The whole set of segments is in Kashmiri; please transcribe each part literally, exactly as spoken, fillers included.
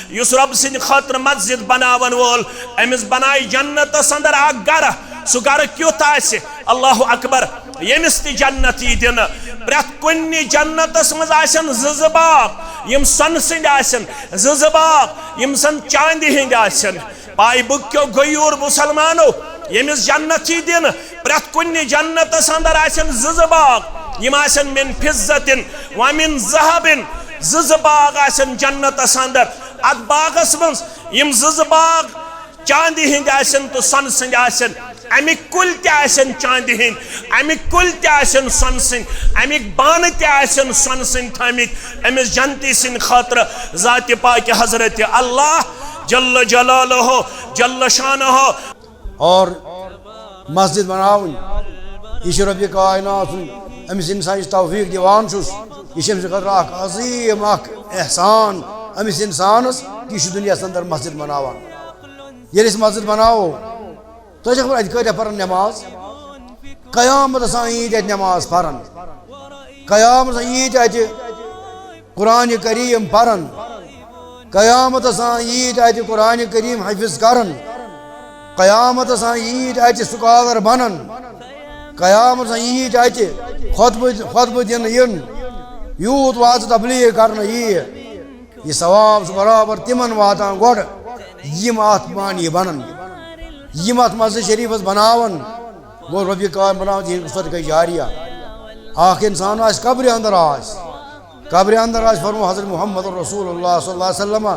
یُس رۄب سٕنٛدِ خٲطرٕ مسجد بناون وول، أمِس بنایہِ جنتس اندر اکھ گرٕ۔ سُہ گرٕ کیُتھ آسہِ؟ اللہ اکبر۔ ییٚمِس تہِ جنت یی دِنہٕ، پرٛٮ۪تھ کُنہِ جنتس منٛز آسن زٕ زٕ باغ، یِم سۄنہٕ سٕنٛدۍ آسن، زٕ زٕ باغ، یِم زن چاندِ ہٕنٛدۍ آسن۔ پاے بُک کیو غیور مسلمانو، ییٚمِس جنت یی دِنہٕ، پرٛٮ۪تھ کُنہِ جنتس اندر آسن زٕ زٕ باغ، یِم آسن من فضة ومن ذهب، زٕ زٕ باغ آسن جنتس اندر۔ اتھ باغس منٛز یِم زٕ زٕ باغ چاندِ ہٕنٛدۍ آسن تہٕ سۄنہٕ سٕنٛدۍ آسن، اَمِکۍ کُلۍ تہِ آسن چاندِ ہٕنٛدۍ، اَمِکۍ کُلۍ تہِ آسن سۄنہٕ سٕنٛدۍ، اَمِکۍ بانہٕ تہِ آسن سۄنہٕ سٕنٛدۍ تھٲمٕتۍ أمِس جنتی سٕنٛدِ خٲطرٕ۔ ذاتِ پاکہِ حضرت اللہ جل جلالہ، جل شانہ۔ اور مسجد بناوٕنۍ، یہِ چھُ رۄبِ کائنات سُنٛد، أمِس اِنسان یُس توفیٖق دِوان چھُس، یہِ چھُ أمِس خٲطرٕ اکھ عظیٖم اکھ احسان أمِس اِنسانَس کہِ یہِ چھُ دُنیاہَس اندر مسجد بناوان۔ ییٚلہِ أسۍ مسجد بناوو، تُہۍ چھِو خبر اَتہِ کۭتیٛاہ پَرَن نٮ۪ماز؟ قیامت آسان عیٖد اَتہِ نٮ۪ماز پَرَن۔ قیامت آسان عیٖد اَتہِ قرآن کریم پرن، قیامت آسان عیٖد اَتہِ قرآن کریم حفظ کرن، قیامت آسان عیٖد اَتہِ سکالر بنن، قیامت آسان عیٖد اَتہِ خطبہٕ، خطبہٕ دِنہٕ یِن، یوٗت وعظ تبلیغ کرنہٕ یِیہِ۔ یہِ ثواب چھُ برابر تِمن واتان گۄڈٕ، یِم اتھ معنی بنن، یِم اتھ مسجد شریفس بناون۔ گوٚو رۄبِ کائنات بناوان تِہنٛد صدقہ جاریہ۔ اکھ انسان آسہِ قبرِ اندر آسہِ، قبرِ اندر آسہِ، فرمو حضرت محمد رسول اللہ صلی اللہ علیہ وسلم،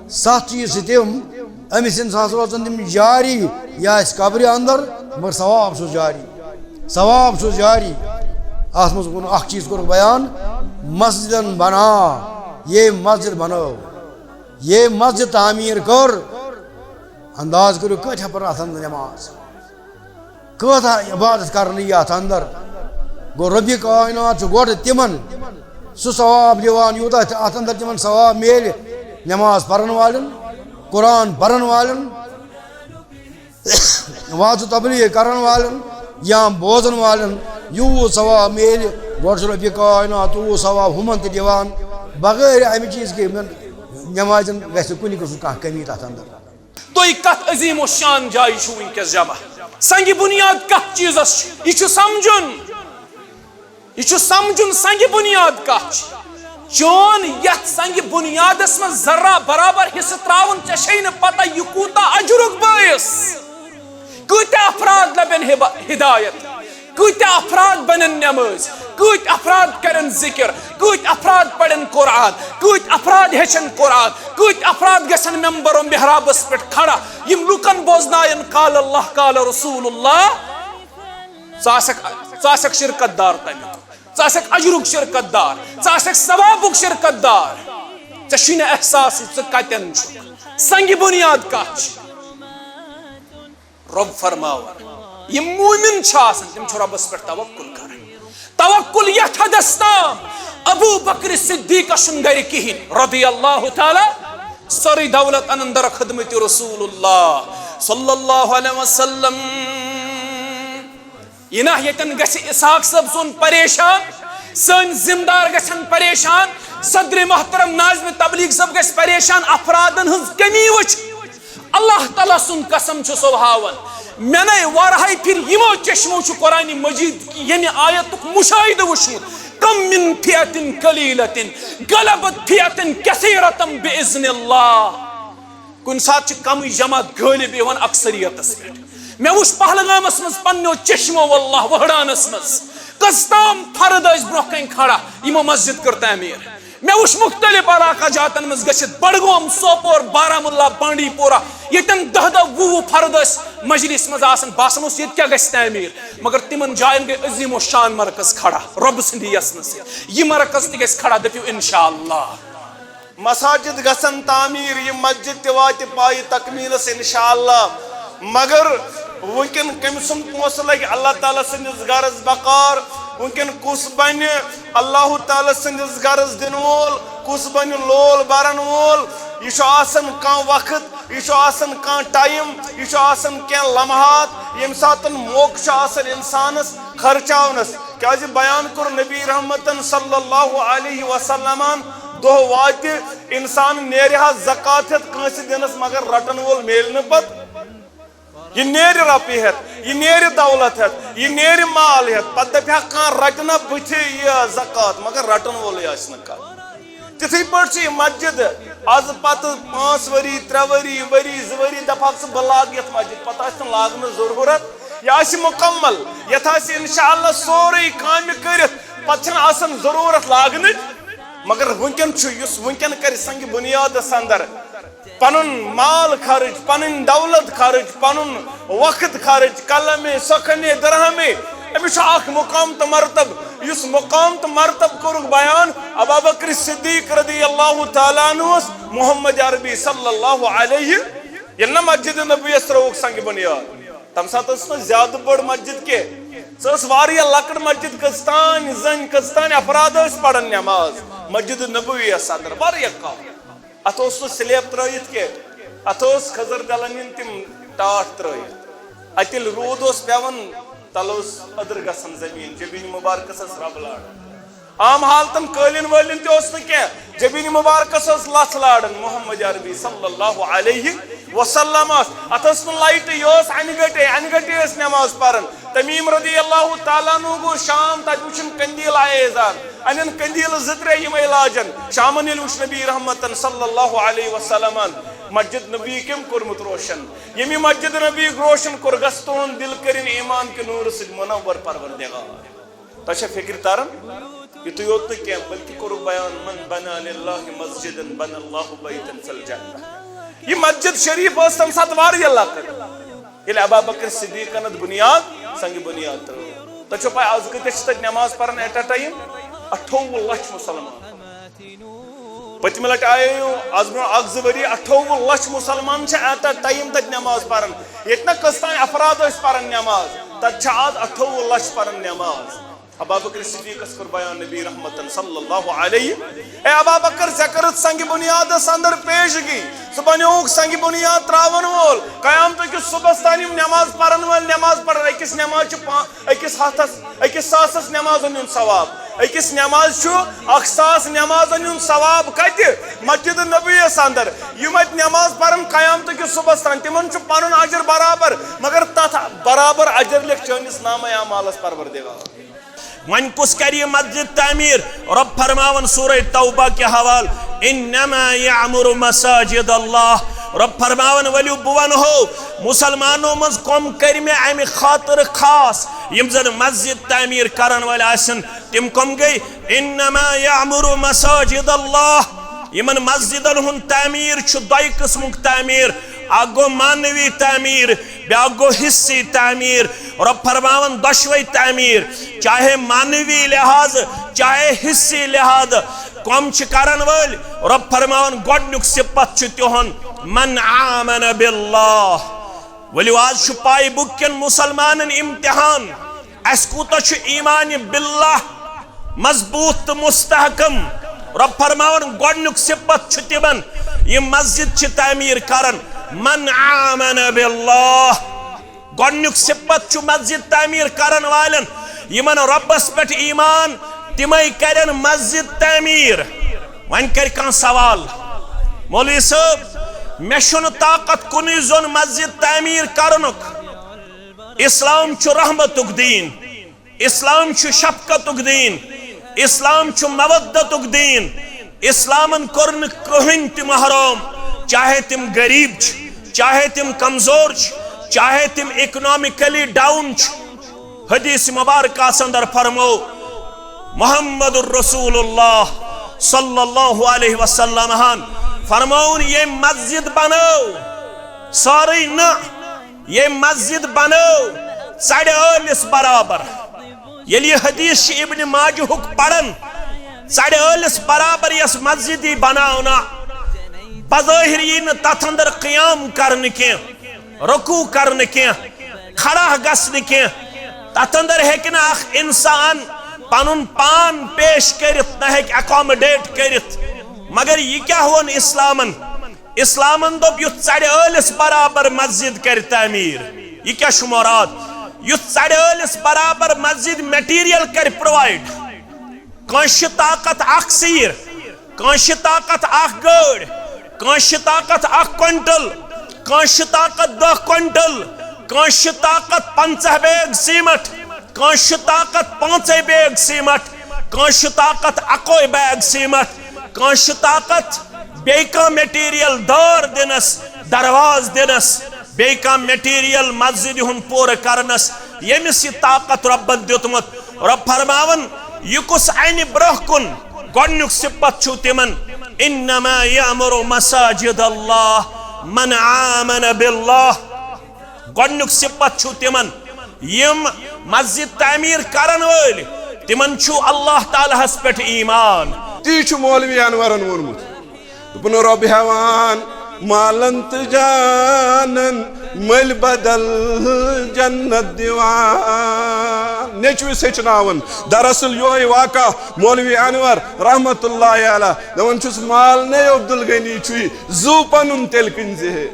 ستھ چیٖز چھِ تِم، أمِس اِنسانَس روزَن تِم جاری، یہِ آسہِ قبرِ اندر، مگر ثواب چھُس جاری، ثواب چھُس جاری۔ اَتھ منٛز ووٚن اکھ چیٖز کوٚرُکھ بیان، مسجدن بنا، ییٚمۍ مسجد بنٲو، ییٚمۍ مسجد تعمیٖر کٔر، انداز کٔرِو کۭتیٛاہ پَرن اَتھ اندر نٮ۪ماز۔ کۭژاہ عبادت کرنہٕ یِیہِ اتھ اندر۔ گوٚو رۄبِ کائنات چھُ گۄڈٕ تِمن سُہ ثواب دِوان، یوٗتاہ تہِ اتھ اندر تِمن ثواب میلہِ، نماز پرن والٮ۪ن، قرآن پرن والٮ۪ن، وعظ و تبلیغ کرن والٮ۪ن یا بوزن والٮ۪ن، یوٗت ثواب میلہِ۔ گۄڈٕ چھُ رۄبِ کائنات تیوٗت ثواب ہُمن تہِ دِوان۔ بغٲر امہِ چیٖز کہِ یِمن نمازٮ۪ن گژھِ کُنہِ قٕسمُک کانٛہہ کمی تتھ اندر۔ تُہۍ کتھ عظیم و شان جایہِ چھِو وٕنکیٚس جمع؟ سنگِ بنیاد کتھ چیٖزس چھُ؟ یہِ چھُ سمجھُن، یہِ چھُ سمجھُن سنگِ بنیاد کتھ چھِ۔ چون یتھ سنگِ بنیادس منٛز ذرہ برابر حصہٕ تراوُن، ژےٚ چھے نہٕ پتہ یہِ کوٗتاہ اجرُک بٲعث۔ کۭتیاہ افراد لبن ہبا-، ہدایت؟ کۭتیاہ افراد بنن نمٲز؟ کۭتۍ افراد کرن ذکر؟ کۭتۍ افراد پرن قرآن؟ کۭتۍ افراد ہیٚچھن قرآن؟ کۭتۍ افراد گژھن ممبر و محرابس پٮ۪ٹھ کھڑا، یِم لوٗکن بوزناین قال اللہ، قال رسول اللہ؟ ژٕ آسکھ، ژٕ آسکھ شرکت دار تمیُک، ژٕ آسکھ اجرُک شرکت دار، ژٕ آسکھ ثوابُک شرکت دار۔ ژےٚ چھُے نہٕ احساسٕے ژٕ کتٮ۪ن چھُکھ، سنگِ بنیاد کتھ چھِ۔ رۄب فرماوان، یِم مومن چھِ آسان، تِم چھِ رۄبس پٮ۪ٹھ توکل کران۔ توکل یتھ حدس تام ابو بکر صدیقس چھُنہٕ گرِ کِہینۍ، رضی اللہ تعالیٰ، سٲرٕے دولت انن در خدمت رسول اللہ صلی اللہ علیہ وسلم۔ یہِ نہ ییٚتٮ۪ن گژھِ اسحاق صٲب سون پریشان، سٲنۍ ذمہٕ دار گژھن پریشان، صدر محترم ناظم تبلیغ صٲب گژھِ پریشان، افرادن ہٕنٛز کمی وٕچھ۔ اللہ تعالیٰ سُنٛد قسم چھُ سو ہاوان، مےٚ نے واریاہے پھر یِمو چشمو چھُ قرآن مجید کہِ ییٚمہِ آیتُک مشاہدٕ وٕچھمُت، کم من فئة قلیلة غلبت فئة کثیرة بإذن اللہ۔ کُنہِ ساتہٕ چھِ کمٕے جماعت غٲلب یِوان اکثریتس پٮ۪ٹھ۔ مےٚ وُچھ پہلگامس منٛز پننیو چشمو، واللہ، وہڑانس منٛز کٔژ تام فرد ٲسۍ برونٛہہ کنہِ کھڑا، یِمو مسجد کٔر تعمیٖر۔ مےٚ وُچھ مختلف علاقہ جاتن منٛز گٔژھِتھ، بڈگوم، سوپور، بارہمولہ، بانڈی پورہ، ییٚتٮ۪ن دَہ دَہ وُہ وُہ فرد ٲسۍ مجلس منٛز آسان، باسان اوس ییٚتہِ کیٛاہ گژھِ تعمیٖر، مگر تِمن جاین گٔے عظیم و شان مرکز کھڑا رۄبہٕ سٕنٛدِ یژنہٕ سۭتۍ۔ یہِ مرکز تہِ گژھِ کھڑا، دٔپِو انشاءاللہ۔ مساجد گژھن تعمیٖر، یہِ مسجد تہِ واتہِ پایہِ تکمیٖلس انشاءاللہ۔ مگر وٕنکٮ۪ن کٔمۍ سُنٛد پونٛسہٕ لگہِ اللہ تعالیٰ سٕنٛدِس گرس بکار؟ وٕنکٮ۪ن کُس بنہِ اللہ تعالیٰ سٕنٛدِس گرس دِنہٕ وول؟ کُس بنہِ لول برن وول؟ یہِ چھُ آسان کانٛہہ وقت، یہِ چھُ آسان کانٛہہ ٹایم، یہِ چھُ آسان کینٛہہ لمحات، ییٚمہِ ساتہٕ موقعہٕ چھُ آسان انسانس خرچاونس۔ کیازِ بیان کوٚر نبی رحمتن صلی اللہ علیہ وسلمن، دۄہ واتہِ، انسان نیرِ ہا زکات ہٮ۪تھ کٲنٛسہِ دِنس، مگر رٹن وول میلہِ نہٕ پتہٕ۔ یہِ نیرِ رۄپیہِ ہٮ۪تھ، یہِ نیرِ دولت ہٮ۪تھ، یہِ نیرِ مال ہٮ۪تھ، پتہٕ دپہِ ہا کانٛہہ، رٹہِ نا بٕتھِ یہِ زکات، مگر رٹن وولٕے آسہِ نہٕ کانٛہہ۔ تِتھٕے پٲٹھۍ چھِ یہِ مسجد، از پتہٕ پانٛژھ ؤری، ترٛےٚ ؤری، ؤری، زٕ ؤری، دپہٕ ہاکھ ژٕ بہٕ لاگہٕ یتھ مسجد، پتہٕ آسہِ نہٕ لاگنٕچ ضروٗرت، یہِ آسہِ مکمل، یتھ آسہِ انشاءاللہ سورُے کامہِ کٔرِتھ، پتہٕ چھنہٕ آسان ضروٗرت لاگنٕچ۔ مگر وٕنکٮ۪ن چھُ، یُس وٕنکٮ۪ن کرِ سنگ بنیادس اندر پنُن مال خرٕچ، پنٕنۍ دولت خرٕچ، پنُن وقت خرٕچ، قلمے، سخنے، درہمے، أمِس چھُ اکھ مقام تہٕ مرتب، یُس مقام تہٕ مرتب کوٚرُکھ بیان ابابکر صدیق رضی اللہ تعالیٰ عنہس محمد عربی صلی اللہ علیہ، ییٚلہِ نہ مسجد نبویس ترٲوُکھ سنگ بنیاد۔ تمہِ ساتہٕ ٲس نہٕ زیادٕ بٔڑ مسجد کینٛہہ، سۄ ٲس واریاہ لۄکٕٹ مسجد، کٔژتانۍ زٔنۍ، کٔژتانۍ افراد ٲسۍ پران نماز مسجد نبویس اندر، واریاہ کم۔ اتھ اوس نہٕ سلیب ترٲیِتھ کینٛہہ، اتھ اوس خضر دلن ہٕنٛدۍ تِم ٹاٹھ ترٲیِتھ۔ اتہِ ییٚلہِ روٗد اوس پٮ۪وان، تلہٕ اوس أدٕر گژھان زٔمیٖن، جبیٖن مبارکس ٲس رب لاران۔ عام حالتن قٲلیٖن وٲلیٖن تہِ اوس نہٕ کینٛہہ، جبیٖن مبارکس ٲس لژھ لاران۔ محمد عربی صلی اللہ علیہ وسلم ٲس، اتھ ٲس نہٕ لایٹٕے، یہِ اوس انہِ گٹے، انہِ گٹے ٲسۍ نماز پران۔ تمیم رضی اللہ تعالیٰ عنہ گوٚو شام، تتہِ وٕچھُن قندیل آیے زان، انن قندیل زٕ ترٛےٚ یِمے لاجن۔ شامن ییٚلہِ وٕچھ نبی رحمتن صلی اللہ علیہ وسلمن مسجد نبی کٔمۍ کوٚرمُت روشن، ییٚمہِ مسجد نبی روشن کوٚر، گژھ تُہُنٛد دل کٔرِن ایمان کہِ نوٗرٕ سۭتۍ منور پروردگار۔ تۄہہِ چھا فکر تران؟ یُتُے یوت نہٕ کینٛہہ، بلکہِ کوٚرُکھ بیان، من بنا للہ مسجدا بنا اللہ بیتا فی الجنہ۔ یہِ مسجد شریف ٲس تمہِ ساتہٕ واریاہ لۄکٕٹ۔ ییٚلہِ ابا بکر صدیقن اتھ بنیاد، سنگ بنیاد ترٲو۔ تۄہہِ چھو پاے، از کۭتیاہ چھِ تتہِ نماز پران at a time؟ اَٹھووُہ لچھ مسلمان۔ پٔتمہِ لٹہِ آیے یِم از برونٛہہ اکھ زٕ ؤری، اَٹھووُہ لچھ مسلمان چھِ at a time تتہِ نماز پران۔ ییٚتہِ نہ کٔژ تام افراد ٲسۍ پران نماز، تتہِ چھِ از اَٹھووُہ لچھ پران نماز۔ ابا بکر صدیقس کوٚر بیان نبی رحمتن صلی اللہ علیہ، اے ابا بکر، ژےٚ کٔرٕتھ سنگ بنیادس اندر پیشگی، ژٕ بنیووُکھ سنگ بنیاد تراون وول۔ قیامتہٕ کِس صبحس تام یِم نماز پرن وٲلۍ نماز پرن، أکِس نماز چھِ پا-، أکِس ہتس، أکِس ساسس نمازن ہُنٛد ثواب، أکِس نماز چھُ اکھ ساس نمازن ہُنٛد ثواب۔ کتہِ؟ مسجد نبویس اندر۔ یِم اتہِ نماز پرن قیامتہٕ کِس صبحس تام، تِمن چھُ پنُن اجر برابر، مگر تتھ برابر اجر لیکھ چٲنِس نامہ اعمالس پروردگار۔ وۄنۍ کُس کرِ یہِ مسجد تعمیٖر؟ رۄب فرماوان سورہ توبہ کہِ حوالہٕ، "انما یعمر مساجد اللہ"۔ رۄب فرماوان، ؤلِو بہٕ ونہو، مسلمانو منٛز کۄم کرِ مےٚ امہِ خاطرٕ خاص، یِم زن مسجد تعمیٖر کرن وٲلۍ آسن، تِم کۄم گٔے؟ "انما یعمر مساجد اللہ"۔ یِمن مسجدن ہُنٛد تعمیٖر چھُ دۄیہِ قٕسمُک تعمیٖر، اکھ گوٚو معنوی تعمیٖر، بیاکھ گوٚو حصی تعمیٖر۔ رۄب فرماوان دۄشوے تعمیٖر، چاہے معنوی لحاظ، چاہے حصی لحاظ۔ کۄم چھِ کرن وٲلۍ؟ رۄب فرماوان گۄڈنیُک صفت چھُ تِہُنٛد، "من آمن باللہ"۔ ؤلِو، آز چھُ پاے بُک کٮ۪ن مسلمانن امتحان، اسہِ کوٗتاہ چھُ ایمان باللہ مضبوط تہٕ مستحکم۔ رۄب فرماوان گۄڈنیُک صفت چھُ تِمن، یِم مسجد چھِ تعمیٖر کران، "من آمن باللہ"۔ گۄڈنیُک صفت چھُ مسجد تعمیٖر کرن والٮ۪ن، یِمن رۄبس پٮ۪ٹھ ایمان، تِمے کرن مسجد تعمیٖر۔ وۄنۍ کرِ کانٛہہ سوال، "مولوی صٲب، مےٚ چھُنہٕ طاقت کُنُے زوٚن مسجد تعمیٖر کرنُک۔ اسلام چھُ رحمتُک دیٖن، اسلام چھُ شفقتُک دیٖن، اسلام چھُ مودتُک دیٖن۔ اسلامن کوٚر نہٕ کٕہٕنۍ تہِ محروم، چاہے تِم غریٖب چھِ، چاہے تِم کمزور چھِ، چاہے تِم economically down چھِ۔" حدیث مبارکس اندر فرمو محمد رسول اللہ صلی اللہ علیہ وسلم ہن فرمون، ییٚمۍ مسجد بنٲو، سٲرٕے نہٕ، ییٚمۍ مسجد بنٲو ژرِ ٲلِس برابر۔ ییٚلہِ یہِ حدیث چھِ ابن ماجہُک پران، ژرِ ٲلِس برابر یۄس مسجد یی بناونہٕ، بظٲہر یی نہٕ تتھ اندر قیام کرنہٕ کینٛہہ، رکوع کرنہٕ کینٛہہ، کھڑا گژھنہٕ کینٛہہ۔ تتھ اندر ہیٚکہِ نہٕ اکھ انسان پنُن پان پیش کٔرِتھ، نہ ہیٚکہِ accommodate کٔرِتھ۔ مگر یہِ کیٛاہ ووٚن اسلامن؟ اسلامن دوٚپ، یُتھ ژرِ ٲلِس برابر مسجد کرِ تعمیٖر۔ یہِ کیٛاہ چھُ مراد؟ یُتھ ژرِ ٲلِس برابر مسجد material کرِ provide۔ کٲنٛسہِ چھِ طاقت اکھ سیٖر، کٲنٛسہِ چھِ طاقت اکھ گٲڑۍ، کٲنٛسہِ چھِ طاقت اکھ کوینٹل، کٲنٛسہِ چھِ طاقت دَہ کوینٹل، کٲنٛسہِ چھِ طاقت پنٛژاہ بیگ سیمٹ، کٲنٛسہِ چھِ طاقت پانٛژے بیگ سیمٹ، کٲنٛسہِ چھِ طاقت اکوے بیگ سیمٹ، کٲنٛسہِ چھِ طاقت بیٚیہِ کانٛہہ مٹیریل، دار دِنس، دروازٕ دِنس، بیٚیہِ کانٛہہ مٹیریل مسجدِ ہُنٛد پوٗرٕ کرنس، ییٚمِس یہِ طاقت رۄبن دیُتمُت۔ رۄب فرماوان، یہِ کُس انہِ برٛونٛہہ کُن؟ گۄڈنیُک صفت چھُ تِمن، "انما یعمر مساجد اللہ من آمن باللہ۔" گۄڈنیُک صفت چھُ تِمن، یِم مسجد تعمیٖر کرن وٲلۍ، تِمن چھُ اللہ تعالیٰ ہس پٮ۪ٹھ ایمان۔ تی چھُ مولوی انورن ووٚنمُت۔ دوٚپُن، "رۄب ہٮ۪وان مالن تہٕ جانن، مٔلۍ بدل جنت دِوان۔" نیٚچوِس ہیٚچھناوُن۔ دراصل یِہوٚے واقعہ مولوی انور رحمت اللہ علیہ۔ دَپان چھُس، "مال نے عبدالغنی چھُے، زُو پنُن تیٚلہِ کٕنۍ زِ ہے۔"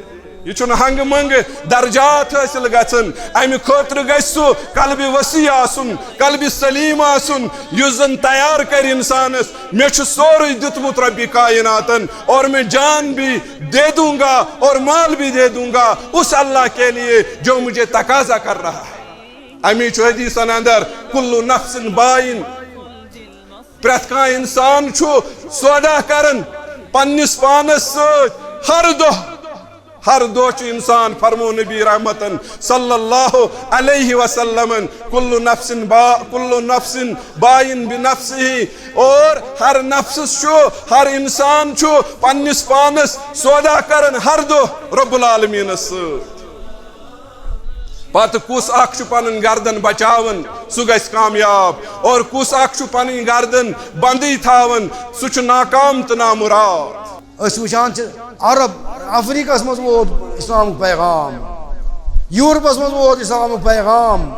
یہِ چھُنہٕ ہنٛگہٕ منٛگہٕ درجات حٲصِل گژھان۔ اَمہِ خٲطرٕ گژھِ سُہ قلبِ وسیع آسُن، قلبِ سلیم آسُن، یُس زن تیار کرِ انسانس، "مےٚ چھُ سورُے دیُتمُت ربِ کائناتن، اور میں جان بھی دے دوں گا اور مال بھی دے دوں گا اس اللہ کے لیے جو مجھے تقاضا کر رہا ہے۔" اَمی چھُ حدیثن اندر، "کل نفس بائن۔" پرٛٮ۪تھ کانٛہہ انسان چھُ سودا کران پننِس پانس سۭتۍ۔ ہر دۄہ، ہر دۄہ چھُ انسان، فرمو نبی رحمتن صلی اللہ علیہ وسلمن، "کل نفس با-، کل نفس بائن بنفسہ"، اور ہر نفس چھُ، ہر انسان چھُ پننِس پانس سودا کران ہر دۄہ رب العالمینس سۭتۍ۔ پتہٕ کُس اکھ چھُ پنٕنۍ گردن بچاوان، سُہ گژھِ کامیاب، اور کُس اکھ چھُ پنٕنۍ گردن بندٕے تھاوان، سُہ چھُ ناکام تہٕ نامراد۔ أسۍ وٕچھان چھِ، عرب، افریقہس منٛز ووت اسلامُک پیغام، یورپس منٛز ووت اسلامُک پیغام،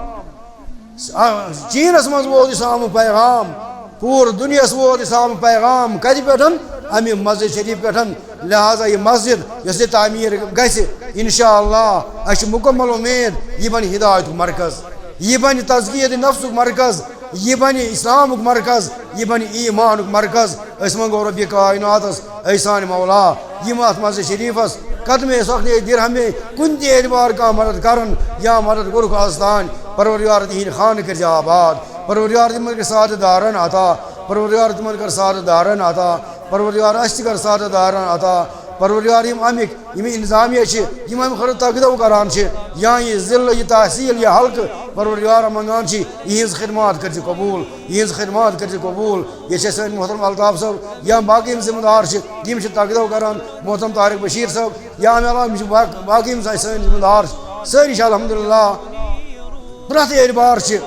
آ، چینس منٛز ووت اسلامُک پیغام، پوٗرٕ دُنیاہس ووت اسلامُک پیغام۔ کتہِ پٮ۪ٹھ؟ امہِ مسجد شریف پٮ۪ٹھ۔ لہذا یہِ مسجد یۄس یہِ تعمیٖر گژھِ، انشاءاللہ، اسہِ چھِ مکمل امید، یہِ بنہِ ہدایتُک مرکز، یہِ بنہِ تزکیت نفسُک مرکز، یہِ بنہِ اسلامُک مرکز، یہِ بنہِ ایمانُک مرکز۔ أسۍ منٛگو رۄبِ کائناتس، اے سانہِ مولا، یِم اتھ مسجد شریفس قدمے سخنے درہمے کُنہِ تہِ اعتبار کانٛہہ مدد کرن یا مدد کوٚرُکھ از تام، پروردگار تِہنٛدۍ خانہٕ کٔرۍ زِ آباد، پروردگار تِمن کٔرۍ سعادت دارن عطا، پروردگار تِمن کر سعادت دارن عطا، پروردگار اسہِ تہِ کر سعادت دارن عطا، پروردگار یِم امِکۍ، یِم انتظامیہ چھِ، یِم امہِ خٲطرٕ تگدو کران چھِ، یا یہِ ضلعہٕ، یہِ تحصیل، یہِ حلقہٕ، پروردگار منگان چھِ، یِہنٛز خدمات کٔرۍ زِ قبول، یِہنٛز خدمات کٔرۍ زِ قبول۔ یہِ چھِ سٲنۍ محترم الطاف صٲب یا باقٕے یِم ذمہٕ دار چھِ، یِم چھِ تقدو کران، محترم طارق بشیر صٲب یا امہِ علاوٕ یِم چھِ باق-، باقٕے یِم سٲنۍ ذمہٕ دار چھِ، سٲری چھِ الحمدللہ پرٛٮ۪تھ اعتبار چھِ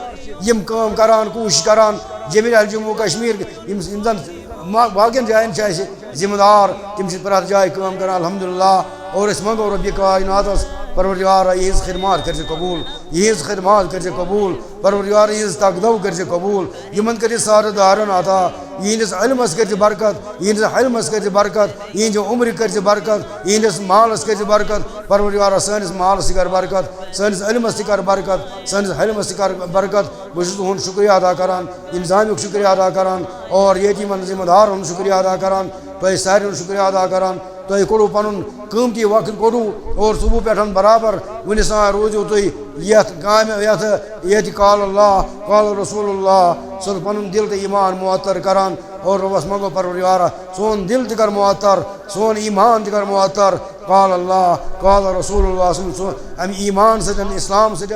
یِم کٲم کران، کوٗشِش کران۔ جمیٖل اہل جموں و کشمیر، یِم، یِم زن ما-، باقین جاین چھِ اَسہِ ذمہٕ دار، تِم چھِ پرٛٮ۪تھ جایہِ کٲم کران الحمدللہ۔ اور أسۍ منٛگو رۄبِ کائناتس، پروردگارا، یِہنٛز خدمات کٔرۍ زِ قبول، یِہنٛز خدمات کٔرۍ زِ قبول، پروردگار، یِہنٛز تقدو کٔرۍ زِ قبول، یِمن کٔرۍ زِ سعادت دارن عطا، یِہنٛدِس علمس کٔرۍ زِ برکت، یِہنٛدِس علمس کٔرۍ زِ برکت، یِہنٛزِ عمرِ کٔرۍ زِ برکت، یِہنٛدِس مالس کٔرۍ زِ برکت۔ پروردگارا، سٲنِس مالس تہِ کر برکت، سٲنِس علمس تہِ کر برکت، سٲنِس علمس تہِ کر برکت۔ بہٕ چھُس تُہُنٛد شُکریہ ادا کران، انتظامیُک شُکریہ ادا کران اور ییٚتہِ یِمن ذمہٕ دارن ہُنٛد شُکریہ ادا کران، تۄہہِ سارنٕے ہُنٛد شُکریہ ادا کران۔ تۄہہِ کوٚڑوُ پنُن قۭمتی وقت کوٚڑوُ اور صُبحُ پٮ۪ٹھ برابر وُنِس تام روٗزِو تُہۍ یتھ کامہِ، یتھ، ییٚتہِ قال اللہ، قال رسول اللہ، سُنٛد پنُن دل تہٕ ایمان معطر کران اور رۄبس منٛگو پروردگارا سون دل تہِ کر معطر، سون ایمان تہِ کر معطر۔ قال اللہ، قال رسول اللہ سُنٛد، سُنٛد امہِ ایمان سۭتۍ، اسلام سۭتۍ۔